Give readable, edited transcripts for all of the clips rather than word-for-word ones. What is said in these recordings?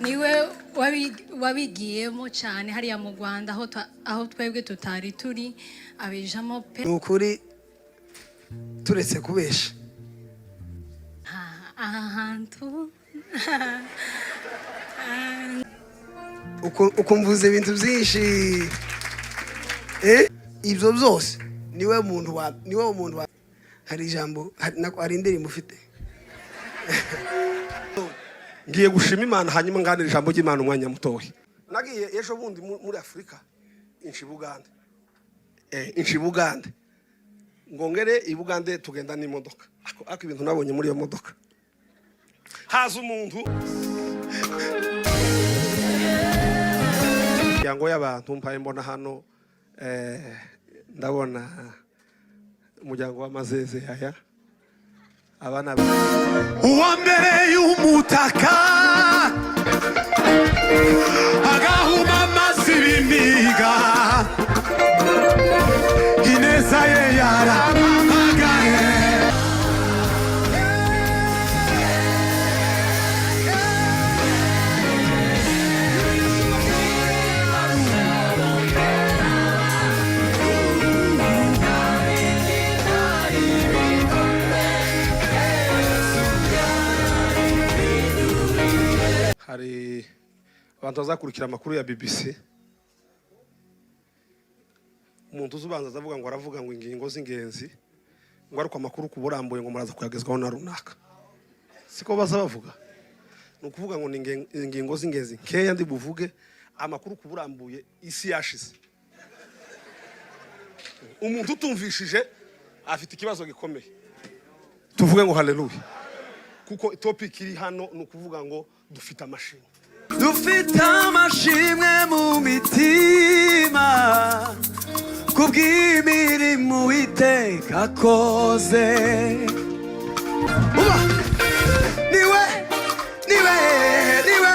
Niwe wabigiyemo cyane hariya mu Rwanda, aho twebwe tutari turi, abijamo pe. Ni ukuri, turetse kubesha. Aha hantu. Ukumvuza ibintu byinshi. Ibyo byose niwe muntu wa hari ijambo, hari indirimbo ufite. Ngiye gushima Imana, hanyuma nganira ijambo ry'Imana umwanya mutoya. Nagiye ejo bundi muri Afurika, inshi Bugande, inshi Bugande, ngo ngere i Bugande tugenda n'imodoka. Ariko ibintu nabonye muri iyo modoka, haza umuntu yango y'abantu mpaye mbona hano, ndabona umuryango w'amazeze aya abana. Uwa mbere y'umutaka agahuma amazi ibiniga, ineza ye yaramamagaye. Hari abantu bazakurikira amakuru ya BBC. Umuntu uzi ubanza azavuga ngo aravuga ngo ingingo z'ingenzi, ngo ariko amakuru ku burambuye ngo muraza kuyagezwaho na runaka. Siko baza bavuga? Ni ukuvuga ngo ni ingingo z'ingenzi nkeya ndi buvuge. Amakuru ku burambuye, isi yashize. Umuntu utumvishije afite ikibazo gikomeye. Tuvuge ngo haleluya, kuko topic iri hano ni ukuvuga ngo dufite amashimwe. Dufite amashimwe mu mitima kubw'imirimo Uwiteka akoze. Uba niwe, niwe, niwe,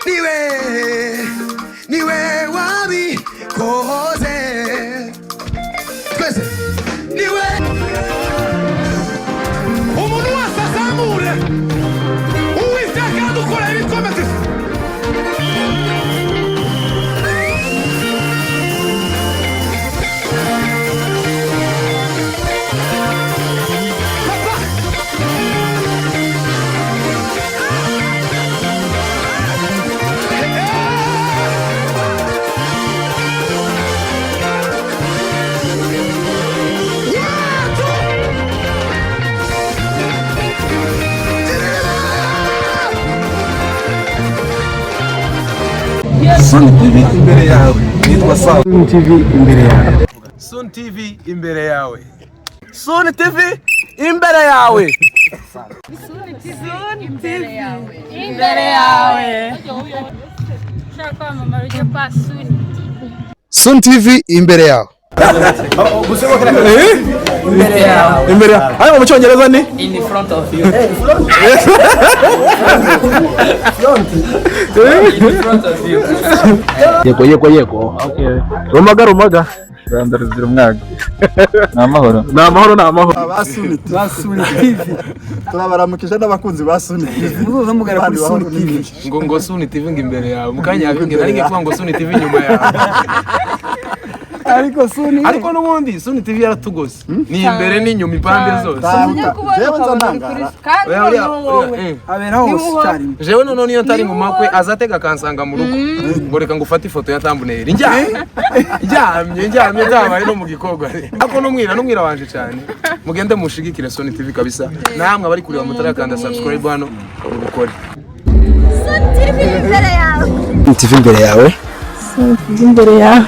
niwe, niwe wabikoze. Twese, niwe. Umuntu wese azamure. Uwiteka yadukoreye ibikomeye. Papa. One, two. Sun TV imbere yawe, nitwa Sawa. Sun TV imbere yawe. Sun TV imbere yawe. Sun TV imbere yawe. Imbere yawe. Ushaka kwamamara ujye kwa Suni. Sun TV imbere yawe. Imbere yawe. Imbere yawe, ariko mu Cyongereza ni In front of you. In front of you. Yego, rumaga rumaga. Rwanda ruzira umwaga, ni amahoro. Ni amahoro, ni amahoro. Ba Suni TV turabaramukije n'abakunzi ba Suni TV. Muzoza mugana kuri Suni TV. Ngo Suni TV ngo imbere yawe, mu kanya yabimbwiye, nari ngiye kuvuga ngo Suni TV inyuma yawe. Ariko Suni. Ariko n'ubundi Suni TV yaratugose, ni imbere n'inyuma, impande zose. Jewe nza ntangara. Kandi Oya, uriya- noneho wowe. uriya, Abera hose icyarimwe. Jewe noneho niyo ntari mu makwe, azatega akansanga mu rugo ngo reka ngufate ifoto ya thumbnail, ndyamye, ndyamye, ndyamye, byabaye no mu gikorwa. Ariko n'umwira wanje cyane, mugende mushigikire Sony TV kabisa. Namwe abari kureba mutarakanda subscribe hano, mubikore. TV imbere yawe. TV imbere yawe. TV imbere yawe.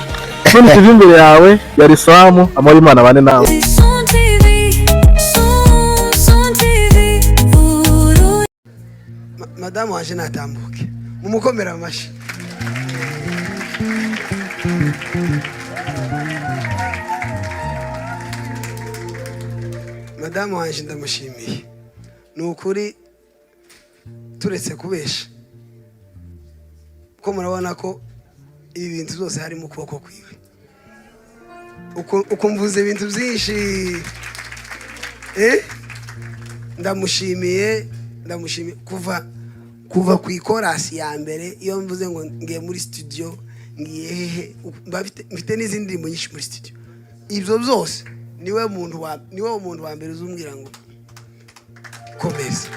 Sun TV imbere yawe, yari Samu amahoro. Imana bane nawe. Sun TV, Sun, Sun TV, Uru. Madamu wanje natambuke, mumukomera amashyi. Madamu wanje ndamushimiye. Ni ukuri, turetse kubesha, ko murabona ko ibi bintu byose harimo ukuboko kwiwe. Ukumvuza ibintu byinshi. Ndamushimiye, ndamushimiye kuva Kuva ku ikorasi ya mbere, iyo mvuze ngo ngiye muri studio, ngiye hehe, mba mfite n'izindi ndirimbo nyinshi muri studio, ibyo byose niwe muntu wa mbere uzumbwira ngo komeza.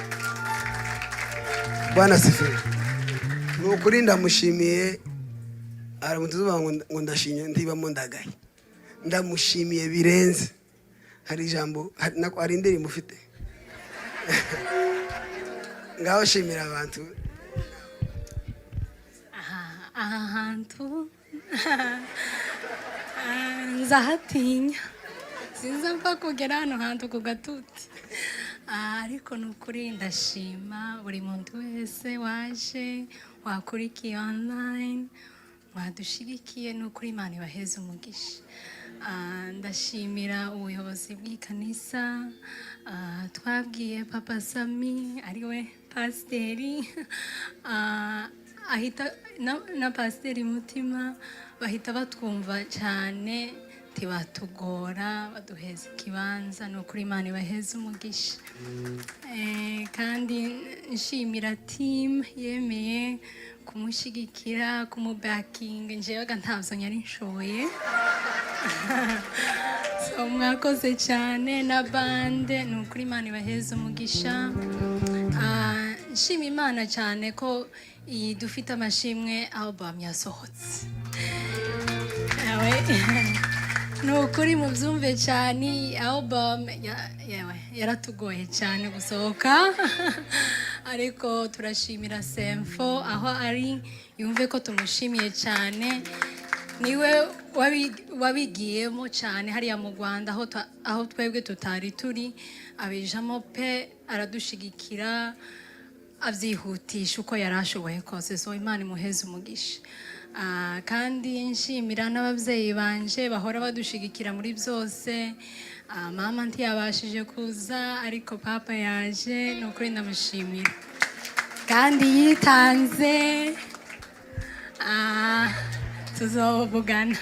Bwana asifiwe. Ni ukuri ndamushimiye. Hari umuntu uzuvuga ngo ndashimye, ndibamo ndagaye. Ndamushimiye birenze. Hari ijambo, hari indirimbo ufite ngaho, shimira abantu. Aha hantu nzahatinya, sinza mpfa kugera hano hantu ku gatuti. Ariko ni ukuri ndashima buri muntu wese waje, wakurikiye online, mwadushigikiye. Ni ukuri Imana ibaheze umugisha. Ndashimira ubuyobozi bw'ikanisa. Twabwiye Papa Sami, ariwe pasiteri, ahita na Pasiteri Mutima bahita batwumva cyane, ntibatugora, baduheza ikibanza. Ni ukuri Imana ibaheze umugisha. Kandi nshimira team yemeye kumushyigikira, kumubakinga. Njyewe ntabyo nyari nshoboye, so mwakoze cyane na band. Ni ukuri Imana ibaheze umugisha. Nshima Imana cyane ko iyi Dufite Amashimwe album yasohotse. Yawe, ni ukuri mubyumve cyane, iyi album yawe yaratugoye cyane gusohoka, ariko turashimira Semfo aho ari, yumve ko tumushimiye cyane. Niwe wabigiyemo cyane hariya mu Rwanda, aho twebwe tutari turi, abijamo pe, aradushigikira, abyihutisha uko yari ashoboye kose. So Imana imuheze umugisha. Kandi nshimira n'ababyeyi banje bahora badushigikira muri byose. Mama ntiyabashije kuza, ariko papa yaje. Ni ukuri ndamushimira kandi yitanze. Tuzovugana.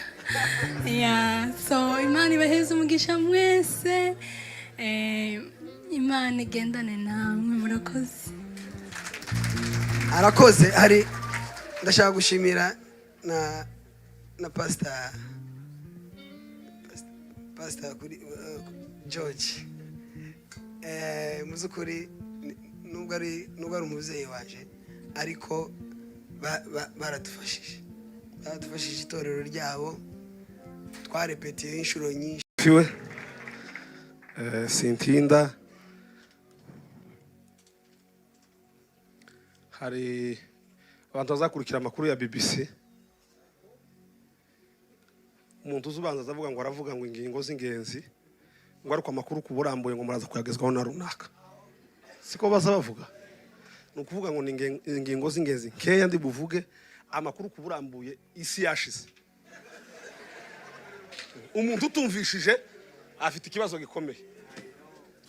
Yeah, so Imana ibaheze umugisha mwese. Imana igendane namwe. Murakoze. Arakoze. Hari ndashaka gushimira na pastor kuri George. Mu by'ukuri nubwo ari umubyeyi wanje, ariko baradufashije. Itorero ryabo twarepetiye inshuro nyinshi. Fiwe sintinda. Hari abantu bazakurikira amakuru ya BBC. Umuntu uzi ubanza azavuga ngo aravuga ngo ingingo z'ingenzi, ngo ariko amakuru ku burambuye ngo muraza kuyagezwaho na runaka. Siko baza bavuga? Ni ukuvuga ngo ni ingingo z'ingenzi nkeya ndi buvuge. Amakuru ku burambuye isi yashize. Umuntu utumvishije afite ikibazo gikomeye.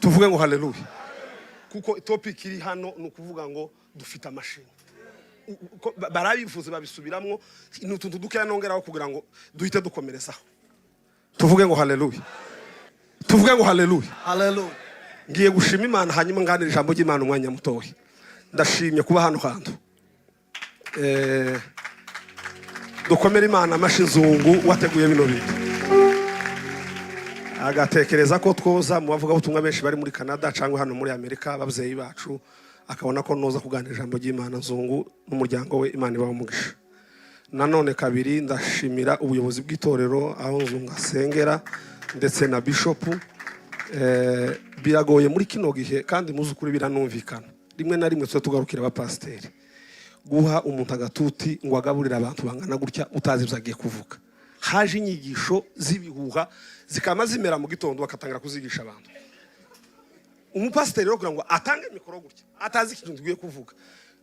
Tuvuge ngo haleluya, kuko topic iri hano ni ukuvuga ngo dufite amashimwe. Barabivuze babisubiramwo, ni utuntu dukeya nongeraho kugira ngo duhite dukomerezaho. Tuvuge ngo haleluya, tuvuge ngo haleluya. Haleluya. Ngiye gushima Imana, hanyuma nganira ijambo ry'Imana umwanya mutoya. Ndashimye kuba hano hantu. Dukomere Imana amashyi. Nzungu wateguye bino bintu, agatekereza ko twoza mu bavugabutumwa benshi bari muri Canada cyangwa hano muri Amerika, ababyeyi bacu, akabona ko noza kuganira ijambo ry'Imana. Nzungu n'umuryango we, Imana ibaha umugisha. Nanone kabiri, ndashimira ubuyobozi bw'itorero aho Nzungu asengera, ndetse na bishopu. Biragoye muri kino gihe, kandi muzi ukuri biranumvikana, rimwe na rimwe tuba tugarukira abapasiteri guha umuntu agatuti ngo agaburire abantu bangana gutya, utazi ibyo agiye kuvuga. Haje inyigisho z'ibihuha zikaba zimera mu gitondo, bakatangira kuzigisha abantu. Umupasiteri rero kugira ngo atange mikoro gutya atazi ikintu tugiye kuvuga,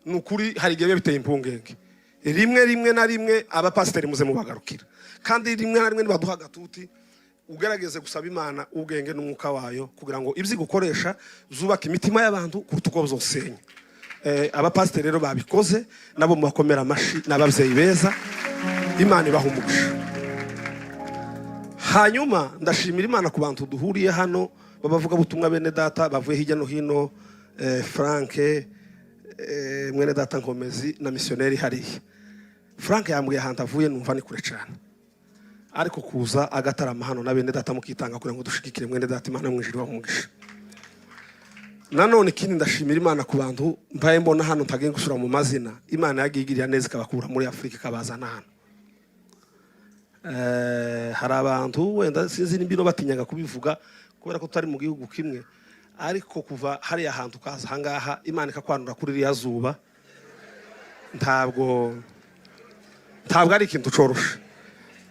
ni ukuri hari igihe biba biteye impungenge. Rimwe na rimwe abapasiteri muze mubagarukira, kandi rimwe na rimwe nibaduha agatuti, ugerageze gusaba Imana ubwenge n'umwuka wayo kugira ngo ibyo igukoresha zubake imitima y'abantu kuruta uko zosenya. Abapasiteri rero babikoze nabo mubakomera amashyi, ni ababyeyi beza, Imana ibaha umugisha. Hanyuma ndashimira Imana ku bantu duhuriye hano b'abavugabutumwa, bene data bavuye hirya no hino. Frank Mwene data Nkomezi na misiyoneri hariya Frank yambwiye ahantu avuye, numva ni kure cyane, ariko kuza agatarama hano na bene data mukitanga kugira ngo dushigikire mwene data, Imana mu ijuru umugisha. Nanone ikindi, ndashimira Imana ku bantu mbaye mbona hano, ntagiye gusura mu mazina, Imana yagiye igirira neza ikabakura muri Afurika ikabazana hano. Hari abantu wenda sinzi nimba ino batinyaga kubivuga kubera ko tutari mu gihugu kimwe, ariko kuva hariya hantu ukaza ahangaha, Imana ikakwanura kuri ririya zuba, ntabwo ari ikintu coroshe.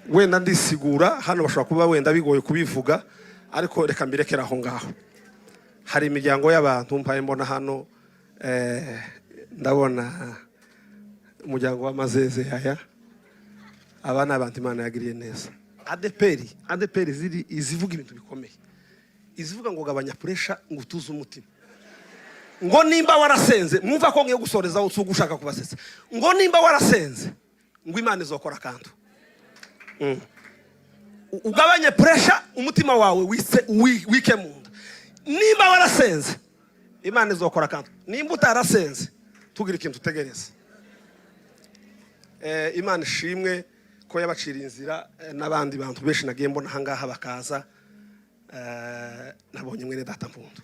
Wenda ndisigura hano, bashobora kuba wenda bigoye kubivuga, ariko reka mbirekere aho ngaho. Hari imiryango y'abantu mpaye mbona hano, ndabona umuryango w'amazeze yaya. Aba ni abantu Imana yagiriye neza. ADEPR ziri izivuga ibintu bikomeye, izivuga ngo gabanya pressure, ngo utuze umutima, ngo nimba warasenze, mwumva ko ngiye gusorezaho, si ugushaka kubasetsa, ngo nimba warasenze ngo Imana izokora akantu. Ugabanye pressure, umutima wawe wise wike mu nda. Nimba warasenze, Imana izokora akantu. Nimba utarasenze, tugira ikintu utegereza. Imana ishimwe ko yabaciriye inzira, n'abandi bantu benshi nagiye mbona ahangaha bakaza. Nabonye mwene data Mpundu.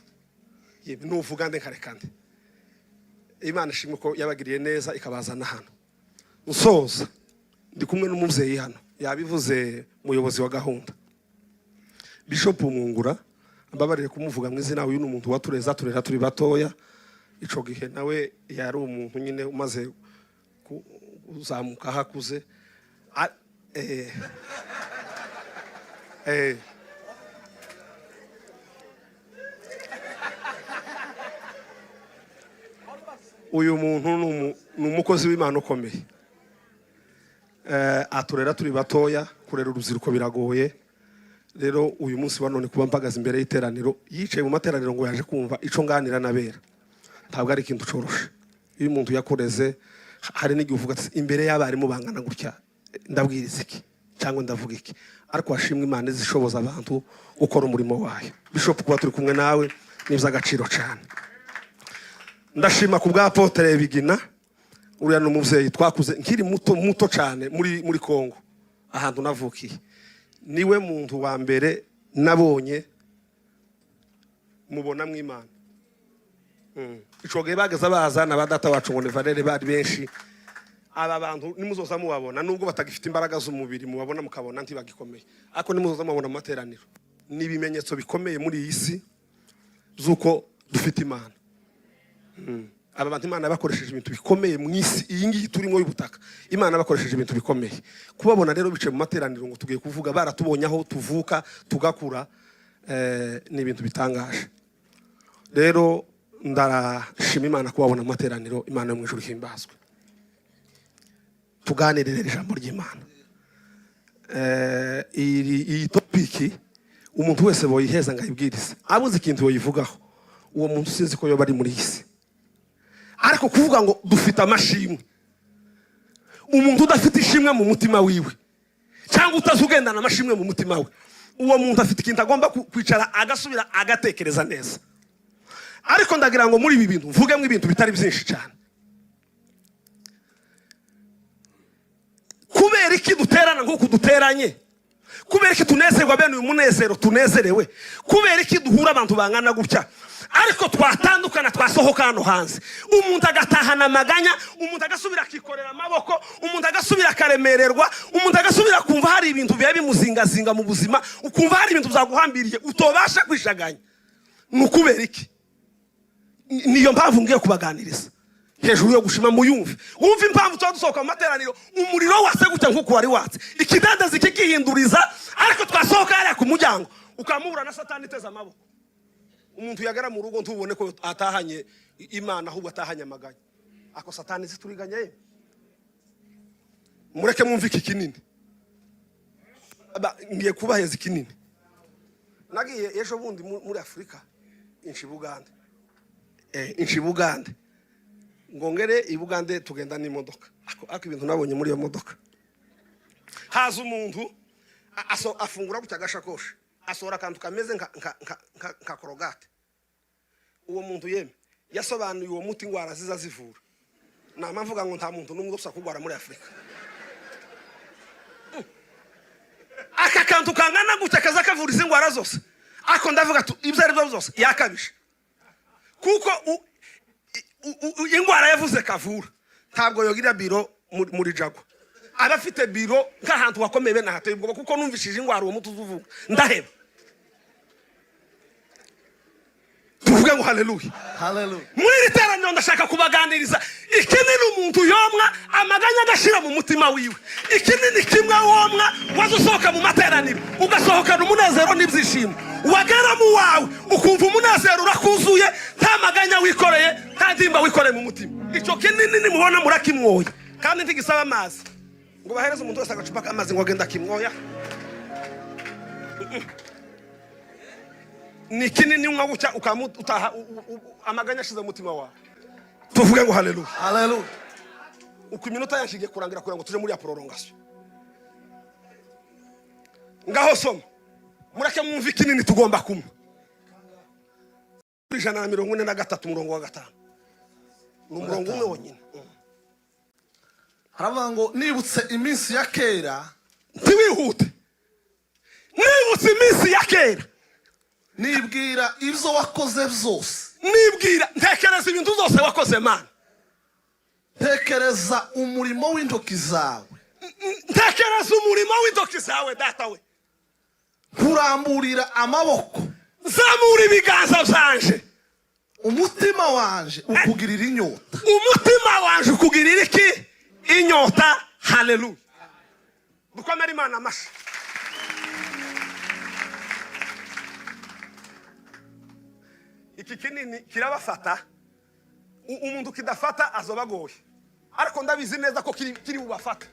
Yemwe, nuvuga nde nkareka nde? Imana ishimwe ko yabagiriye neza ikabazana hano. Nsoza, ndi kumwe n'umubyeyi hano, yabivuze umuyobozi wa gahunda, Bishop Mwungura, mbabarire kumuvuga mu izina. Uyu ni umuntu watureza, turera turi batoya. Ico gihe nawe yari umuntu nyine umaze kuzamuka aho akuze. Uyu muntu ni umukozi w'Imana ukomeye. Aturera turi batoya. Kurera urubyiruko biragoye. Rero uyu munsi wa none kuba mpagaze imbere y'iteraniro, yicaye mu materaniro ngo yaje kumva ico nganira n'abera, ntabwo ari ikintu coroshe. Iyo umuntu yakureze, hari n'igihe uvuga ati imbere y'abarimu bangana gutya ndabwiriza iki cyangwa ndavuga iki? Ariko hashimwe Imana izishoboza abantu gukora umurimo wayo. Bishop, kuba turi kumwe nawe ni iby'agaciro cyane. Ndashima ku bwa Apôtre Bigina. Uriya ni umubyeyi twakuze nkiri muto muto cyane muri Kongo ahantu navukiye. Niwe muntu wa mbere nabonye mubona mu Imana. Ico gihe bageze baza na ba data wacu ngo ni Valere, bari benshi. Aba bantu nimuzoza mubabona, nubwo batagifite imbaraga z'umubiri, mubabona mukabona ntibagikomeye, ariko nimuzoza mubabona mu materaniro, ni ibimenyetso bikomeye muri iyi si z'uko dufite Imana. Aba bantu Imana bakoresheje ibintu bikomeye mu isi iyi ngiyi turimo y'ubutaka. Imana bakoresheje ibintu bikomeye. Kubabona rero bicaye mu materaniro ngo tugiye kuvuga, baratubonye aho tuvuka tugakura, ni ibintu bitangaje. Rero ndarashima Imana kubabona mu materaniro. Imana yo mu ijuru ihimbazwe. Tuganire rero ijambo ry'Imana. Iyi topic umuntu wese boyiheza ngo ayibwirize, abuze ikintu yoyivugaho, uwo muntu sinzi ko yoba ari muri iyi si. Ariko kuvuga ngo dufite amashimwe, umuntu udafite ishimwe mu mutima wiwe cyangwa utazi ugendana amashimwe mu mutima we, uwo muntu afite ikintu agomba kwicara agasubira agatekereza neza. Ariko ndagira ngo muri ibi bintu mvugemo ibintu bitari byinshi cyane. Kubera iki duterana nk'uku duteranye? Kubera iki tunezerwa bene uyu munezero tunezerewe? Kubera iki duhura abantu bangana gutya, ariko twatandukana, twasohoka hano hanze, umuntu agatahana amaganya, umuntu agasubira akikorera amaboko, umuntu agasubira akaremererwa, umuntu agasubira kumva hari ibintu biba bimuzingazinga mu buzima, ukumva hari ibintu byaguhambiriye utobasha kwishaganya? Ni ukubera iki? Niyo mpamvu ngiye kubaganiriza hejuru yo gushima. Muyumve, wumve impamvu tuba dusohoka mu materaniro umuriro wase gutya nk'uko wari watse, ikidendezi kikihinduriza, ariko twasohoka hariya ku muryango ukamubura na Satani iteze amaboko. Umuntu yagera mu rugo ntubone ko atahanye Imana, ahubwo atahanye amaganya. Ako Satani zituriganya ye. Mureke mwumve iki kinini. Ngiye kubaheza ikinini. Nagiye ejo bundi muri Afurika, inshi Bugande, inshi Bugande, ngo ngere i Bugande tugenda n'imodoka. Ako ibintu nabonye muri iyo modoka, haza umuntu afungura gutya agashakoshi, asohora akantu kameze nka Colgate. Uwo muntu yeme Yasobanuye uwo muti, indwara ziza zivura. Nama mvuga ngo nta muntu n'umwe usa kurwara muri Afurika. Aka kantu kangana gutya kaza kavura izi ndwara zose, ariko ndavuga tu ibyo ari byo byose yakabije, kuko indwara yavuze kavura ntabwo yogira biro muri Jaguar. Aba afite biro nk'ahantu hakomeye bene hateye ubwoba, kuko numvishije indwara uwo muti uzuvura ndaheba. Tuvuge ngo haleluya! Haleluya! Muri iri teraniro ndashaka kubaganiriza ikinini umuntu yomwa amaganya agashira mu mutima wiwe, ikinini kimwe womwa waza usohoka mu materaniro ugasohokana umunezero n'ibyishimo, wagera mu wawe ukumva umunezero urakuzuye, nta maganya wikoreye, nta ndimba wikoreye mu mutima. Icyo kinini nimubona murakimwoye, kandi ntigisaba amazi ngo bahereze umuntu wese agacupa k'amazi ngo agende akimwoya. Ni kinini unywa gutya utaha amaganya ashize mu mutima wawe. Tuvuge ngo haleluya! Haleluya! Uko iminota yanshigiye kurangira kugira ngo tuje muri ya prolongation. Ngaho soma, mureke mwumve ikinini tugomba kunywa. 143 umurongo wa 5, ni umurongo umwe wonyine. Haravuga ngo: "Nibutse iminsi ya kera." Ntiwihute. Nibutse iminsi ya kera. Nibwira ibyo wakoze byose. Nibwira, ntekereza ibintu zose wakoze, Mana. Ntekereza umurimo w'intoki zawe. Ntekereza umurimo w'intoki zawe, Data we. Kuramburira amaboko. Zamura ibiganza byanje. Umutima wanje ukugirira inyota. Umutima wanje ukugirira iki? Inyota. Haleluya! Dukomere Imana amashyi. Iki kinini kirabafata. Umuntu kidafata azoba agoye, ariko ndabizi neza ko kiri bubafata.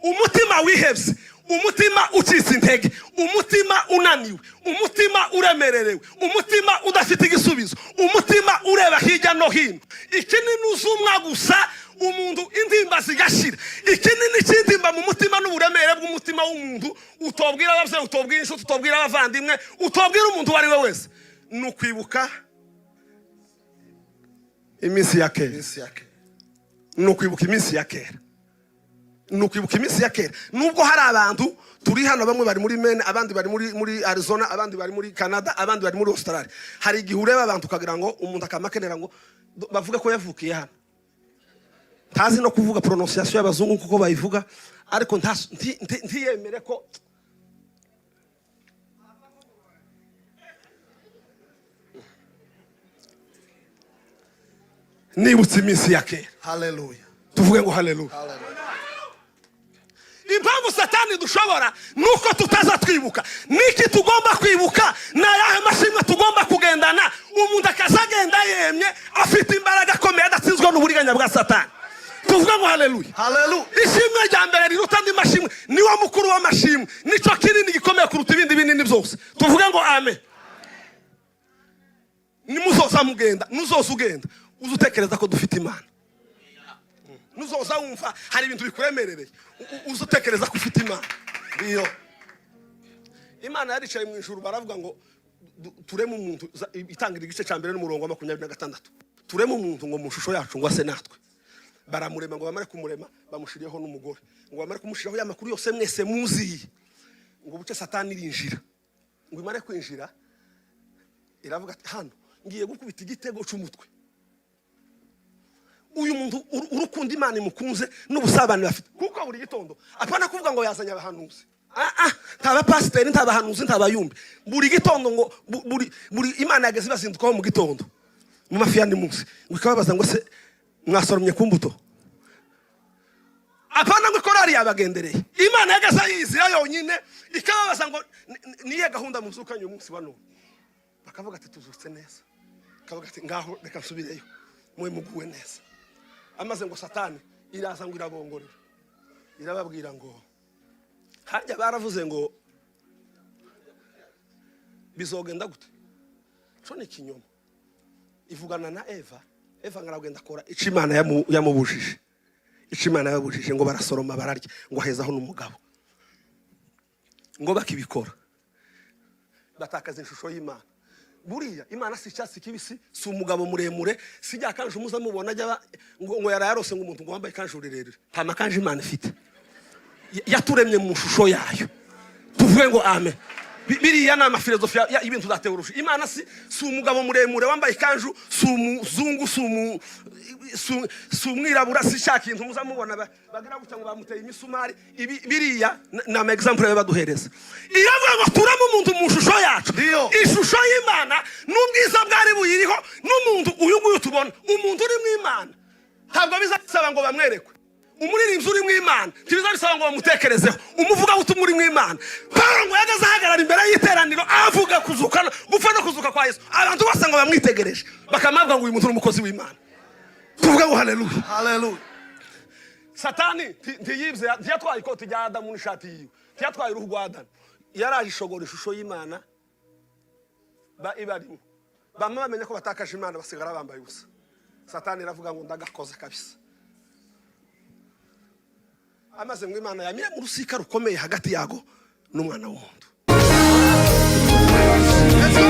Umutima wihebye, umutima ucitse intege, umutima unaniwe, umutima uremererewe, umutima udafite igisubizo, umutima ureba hirya no hino, ikinini uzumwa gusa umuntu intimba zigashira. Ikinini cy'intimba mu mutima n'uburemere bw'umutima w'umuntu utobwira ababyeyi, utobwira inshuti, utobwira abavandimwe, utobwira umuntu uwo ari we wese, ni ukwibuka iminsi ya kera. Iminsi ya kera. Ni ukwibuka iminsi ya kera, ni ukwibuka iminsi ya kera. Nubwo hari abantu turi hano, bamwe bari muri Maine, abandi bari muri Arizona, abandi bari muri Canada, abandi bari muri Australia, hari igihe ureba abantu ukagira ngo umuntu akamakenera ngo bavuge ko yavukiye hano, ntazi no kuvuga prononciation y'abazungu kuko bayivuga, ariko ntiyemere ko nibutse iminsi ya kera. Haleluya! Tuvuge ngo haleluya! Haleluya! Impamvu Satani dushobora nuko tutaza twibuka. Niki tugomba kwibuka? Ni ayahe mashimwe tugomba kugendana, umuntu akazagenda yemye, afite imbaraga akomeye, adatsinzwe n'uburiganya bwa Satani? Tuvuge ngo haleluya! Haleluya! Ishimwe rya mbere riruta andi mashimwe, niwo mukuru w'amashimwe, nicyo kinini gikomeye kuruta ibindi binini byose. Tuvuge ngo amen! Nimuzoza mugenda, nuzoza ugenda uze utekereza ko dufite Imana. Nuzoza wumva hari ibintu bikuremerereye, uze utekereza ko ufite Imana. Iyo Imana yaricaye mu ijuru, baravuga ngo tureme umuntu. Itangira igice cya mbere n'umurongo wa 26: tureme umuntu ngo mu shusho yacu, ngo ase natwe. Baramurema. Ngo bamare kumurema, bamushyiriyeho n'umugore. Ngo bamare kumushyiraho ya makuru yose mwese muziye, ngo buce Satani irinjira. Ngo imare kwinjira iravuga ati: "Hano ngiye gukubita igitego cy'umutwe uyu muntu." Urukundo Imana imukunze n'ubusabane bafite, kuko buri gitondo, apana kuvuga ngo yazanye abahanuzi, nta bapasiteri, nta bahanuzi, nta bayumbi, buri gitondo ngo buri Imana yageze ibazindukaho mu gitondo mu mafi y'andi munsi, ngo ikababaza ngo: "Se mwasoromye ku mbuto?" Apana ngo ikorari yabagendereye, Imana yageze yizira yonyine ikababaza ngo: "Niye gahunda muzukanye uyu munsi wa none?" Bakavuga ati: "Tuzutse neza." Akavuga ati: "Ngaho reka nsubireyo, mwe muguwe neza." Amaze ngo Satani iraza ngo irabongorera, irababwira ngo harya baravuze ngo bizogenda gute? Co ni ikinyoma. Ivugana na Eva. Eva ngo aragenda akora ico Imana yamubujije, ico Imana yababujije. Ngo barasoroma, bararya, ngo ahezaho n'umugabo. Ngo bakibikora batakaza ishusho y'Imana. Buriya Imana si icyatsi kibisi, si umugabo muremure, si rya kanju muza mubona ajya ngo yarayarose, ngo umuntu ngo wambaye ikanju rirerire. Nta makanju Imana ifite. Yaturemye mu shusho yayo. Tuvuge ngo amen. Biriya ni amafilozofi y'ibintu za théologie. Imana si umugabo muremure wambaye ikanju, si umuzungu, si umwirabura, si cya kintu muza mubona bagira gutya ngo bamuteye imisumari. Ibi biriya ni ama exemple baduhereza. Iravuga ngo turamo umuntu mu shusho yacu. Ndiyo. Ishusho y'Imana n'ubwiza bwari buyiriho, n'umuntu uyu nguyu tubona, umuntu uri mu Imana ntabwo bizasaba ngo bamwerekwe. Umuririmbyi uri mu Imana ntibizabisaba ngo bamutekerezeho. Umuvugabutumwa uri mu Imana, Pawulo ngo yageze ahagarara imbere y'iteraniro, avuga kuzuka, gupfa no kuzuka kwa Yesu, abantu bose ngo bamwitegereje, bakamavuga ngo uyu muntu ni umukozi w'Imana. Tuvuge ngo haleluya. Haleluya. Satani ntiyibye, ntiyatwaye ikoti rya Adamu n'ishati yiwe, ntiyatwaye uruhu rwa Adamu. Yaraje ishogora ishusho y'Imana ibarimo. Bamwe bamenya ko batakaje Imana, basigara bambaye ubusa. Satani iravuga ngo ndagakoze kabisa. Amaze ngo Imana yamire mu rusika rukomeye hagati yago n'umwana w'umuntu. Let's go!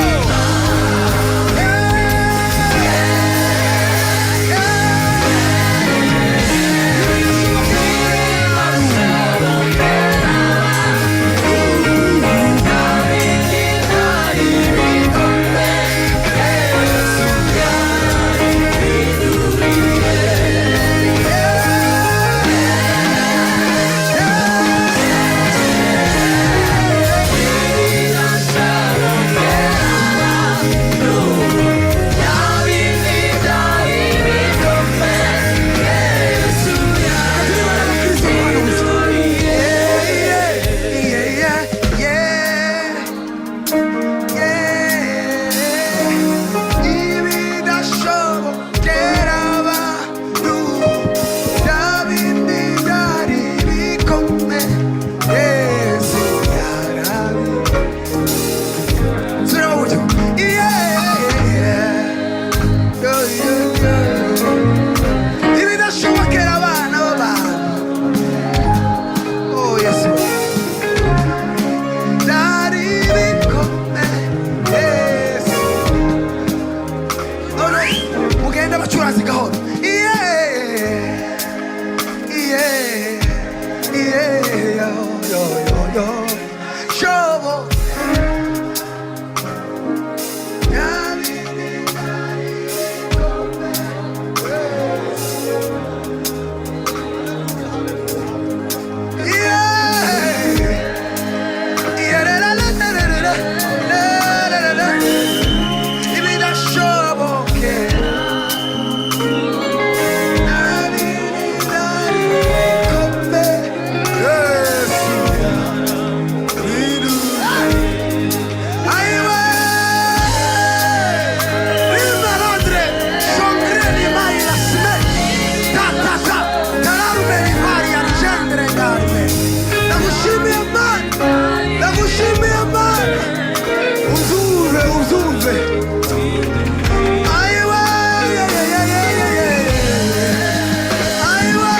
Ibidashobokera abantu, bya bindi byari bikomeye, Yesu yarabi. Subiramo gutyo. Yeah. Yo, yo, yo. Ibidashobokera abana b'abantu. Oh, Yesu. Byari bikomeye, Yesu. None mugende abacuranzi gahoro. Yeah, yo, yo, yo, yo. Shobo. Byari bikomeye, Yesu. Yeah. Yeah, la, la, la, la, la, la, la, la, la. Ibidashobokera. Byari bikomeye, Yesu. Aiwe! Rimarondre, shongre mai la sme. Ta ta ta, tararume rivari argendre garme. Ndagushimiye Mana, ndagushimiye Mana. Uzumve, uzumve. Aiwe, ye ye ye ye ye ye. Aiwe.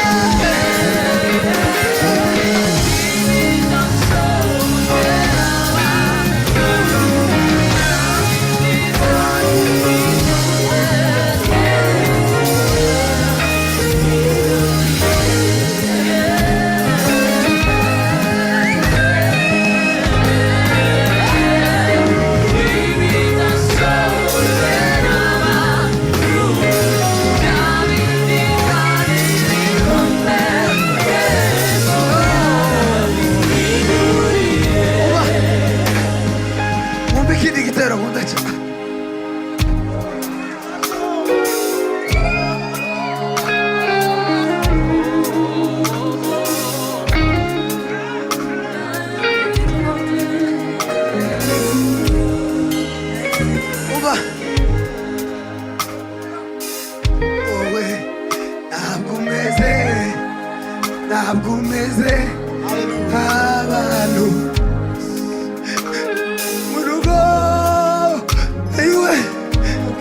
Uba. Mwumve ikindi gitero nkunda cyane. Uba. Wowe ntabwo umeze, ntabwo umeze nk'abantu mu rugo iwe,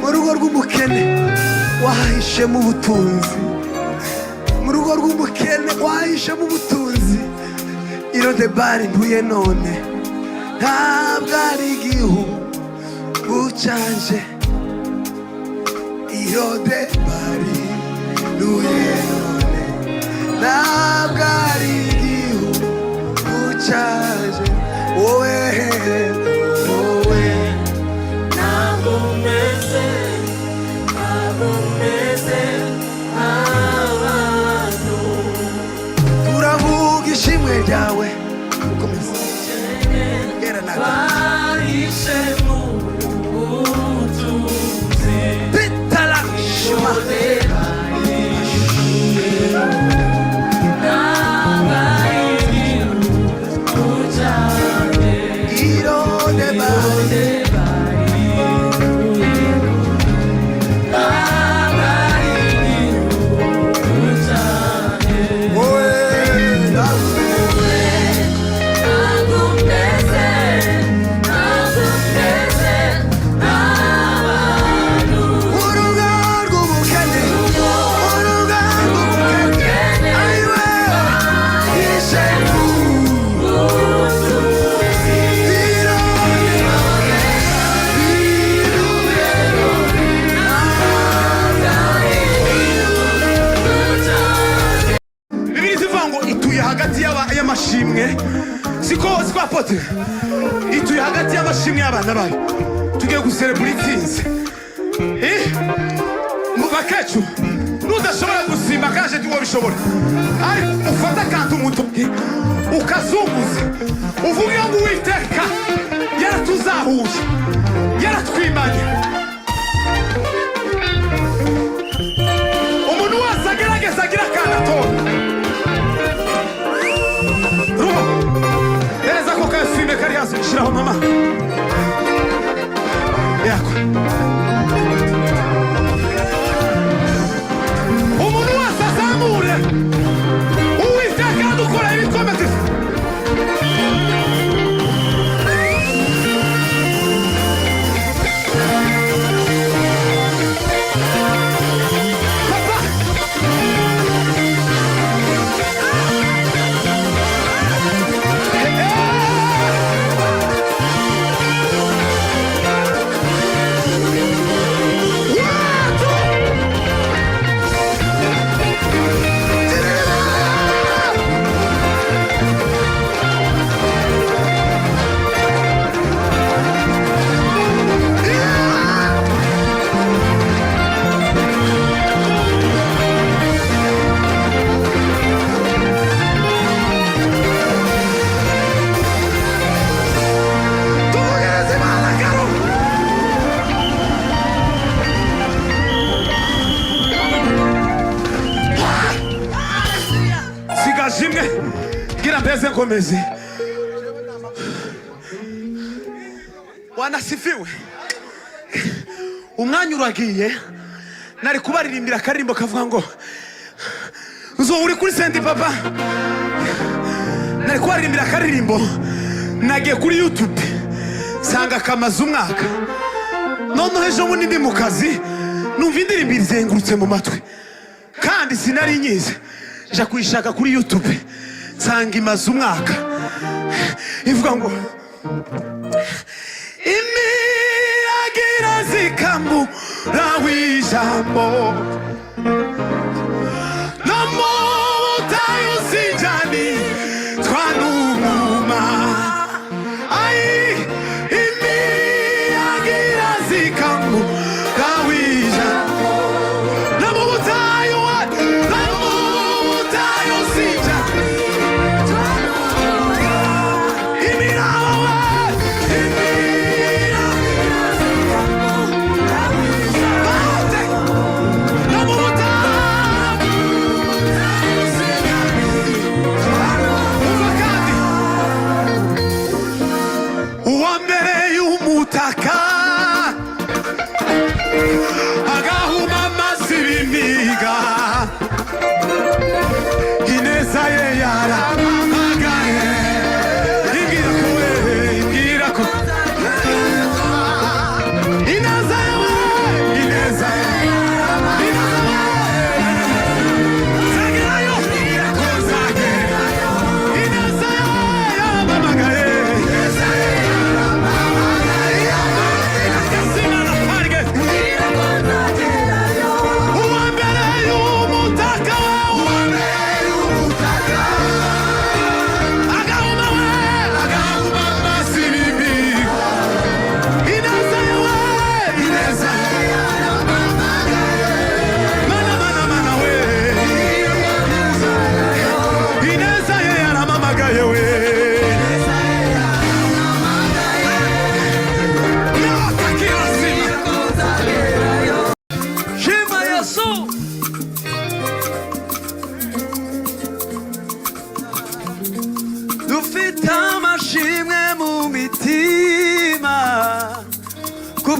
mu rugo rw'umukene wahishemo ubutunzi, mu rugo rw'umukene wahishemo ubutunzi. Irodebari ntuye none ntabwo ari igihugu. Igihugu canje Irodebari nuye none, ntabwo ari igihugu canje. Wowe, wowe. Ntabwo meze, ntabwo meze nk'abantu. Turavuga ishimwe ryawe. Ukomeze. Gera nawe. Bahishe mu butunzi. Pitala shima. Ntabwo ari igihugu cyanjye. Irodebari. Ntabwo ari igihugu cyanjye. Wowe, nawe. Ntabwo meze, ntabwo meze nk'abantu. Urugo rw'ubukene, urugo rw'ubukene, ayiwe, ishefu. Bibiliya ivuga ngo ituye hagati y'amashimwe, siko? Siko, apôtre? Ituye hagati y'amashimwe y'abana bayo. Tugiye guserebura intsinzi. Eh? Mu bakecuru, nudashobora gusimba kaje ntiwabishobora, ariko ufate akantu mu ntoki ukazunguza, uvuge ngo Uwiteka yaratuzahuye, yaratwimanye. Umuntu wese agerageza agira akantu atora. Ruho hereza ako kafime kari hasi, shyiraho mama yako. Umuntu wese azamure. Uwiteka yadukoreye ibikomeye. Papa! Tuvugereze Imana karo. Sigaje imwe ngira mbeze nkomeze. Wanasifiwe. Umwanya uragiye, nari kubaririmbira akaririmbo kavuga ngo nzo uri kuri sendi papa. Nari kubaririmbira akaririmbo nagiye kuri YouTube nsanga kamaze umwaka. Noneho ejo bundi ndi mu kazi, numva indirimbo izengurutse mu matwi kandi sinari nyizi, nja kuyishaka kuri YouTube nsanga imaze umwaka. Ivuga ngo imiyagira zikamura w'ijambo no mu butayu sinjani twanumuma. Ai, imiyagira zikamura w'ijambo no mu butayu no mu butayu sinjani imiraba we imiraba.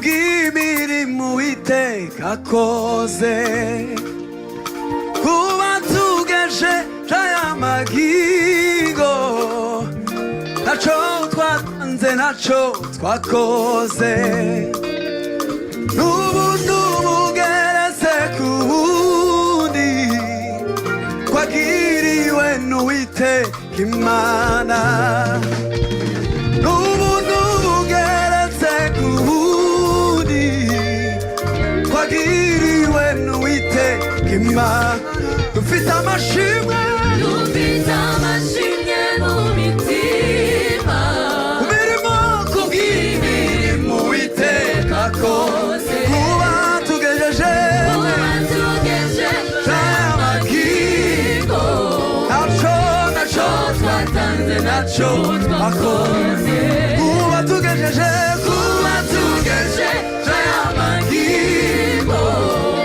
Kubw'imirimo Uwiteka akoze, kuba tugeje aya magingo, ntaco twatanze, ntaco twakoze, n'ubu n'ubugeretse ku bundi twagiriwe n'Uwiteka Imana, n'ubu n'ubugeretse ku bundi twagiriwe n'Uwiteka Imana. Dufite amashimwe, Dufite amashimwe mu mitima, ku mirimo, kubw'imirimo Uwiteka akoze, kuba tugejeje, kuba tugejeje amagingo, ntaco, ntaco twatanze, ntaco twakoze, kuba tugejeje, kuba tugejeje amagingo,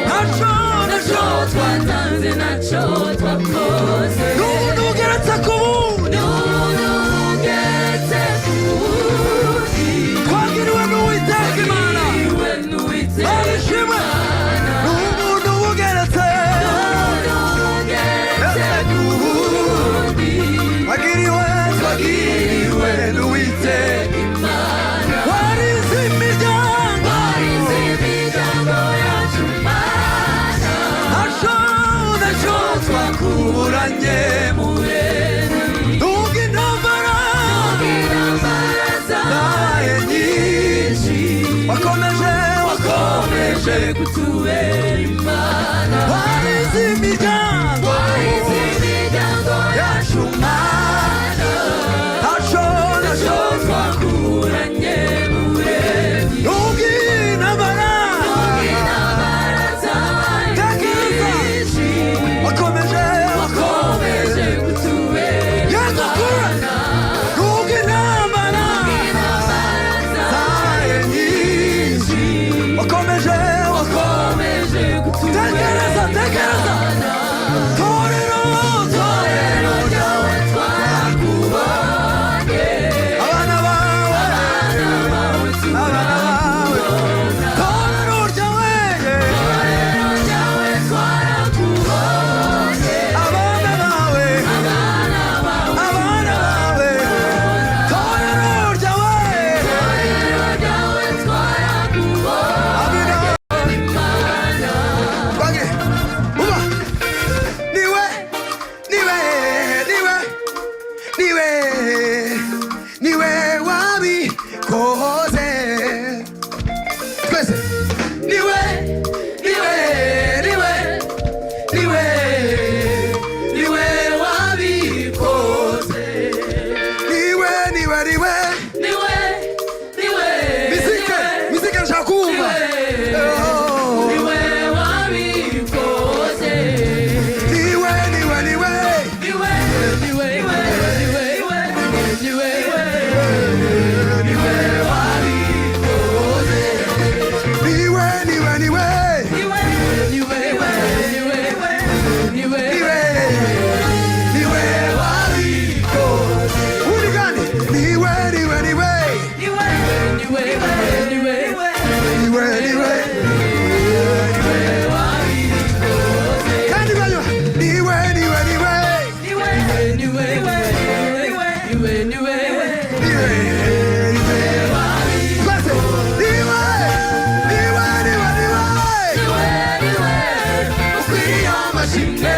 ntaco, ntaco twatanze, ntacyo twakoze, n'ubu n'ugeretse ku bundi, n'ubu n'ugeretse ku bundi twagiriwe n'Uwiteka Imana, twagiriwe n'Uwiteka Imana, n'ubu n'ubugeretse, n'ubugeretse ku bundi twagiriwe, twagiriwe n'Uwiteka Imana, warize imiryango, warize imiryango yacu Mana, ntaco, ntaco twakuburanye murezi, nubwo intambara, intambara zabaye nyinshi, wakomeje, wakomeje kutubera Imana, warize imiryango, warize imiryango yacu Mana, ntaco, ntaco twakuranye murezi, nubwo intambara, intambara zabaye Tekereza. nyinshi, wakomeje, wakomeje kutubera yego kura, nubwo intambara intambara zabaye nyinshi, wakomeje, wakomeje wakomeje kutubera tekereza, tekereza, torero, torero ryawe twakubonye, abana bawe, bawe abana bawe, torero ryawe, torero ryawe twarakubonye, abana bawe, abana bawe, abana bawe, torero ryawe, torero ryawe twarakubonye, abina Imana, Twagire, uba niwe, niwe, niwe, niwe, niwe wabikoze twese, niwe, niwe, niwe, niwe, niwe wabikoze, niwe, niwe, niwe, niwe, niwe, mizike, mizike nshaka kumva. Oh. niwe wabikoze, niwe, niwe, niwe, niwe, niwe, niwe, niwe, niwe, niwe wabikoze, niwe, niwe, niwe, niwe, niwe, niwe, niwe, niwe, niwe wabikoze. Undi kandi niwe, niwe, niwe, niwe, niwe, niwe, niwe, niwe, kandi banywa niwe, niwe, niwe, niwe, niwe, niwe, niwe, niwe, niwe, twese niwe, niwe, niwe, niwe, niwe, niwe, ukwiriye amashimwe.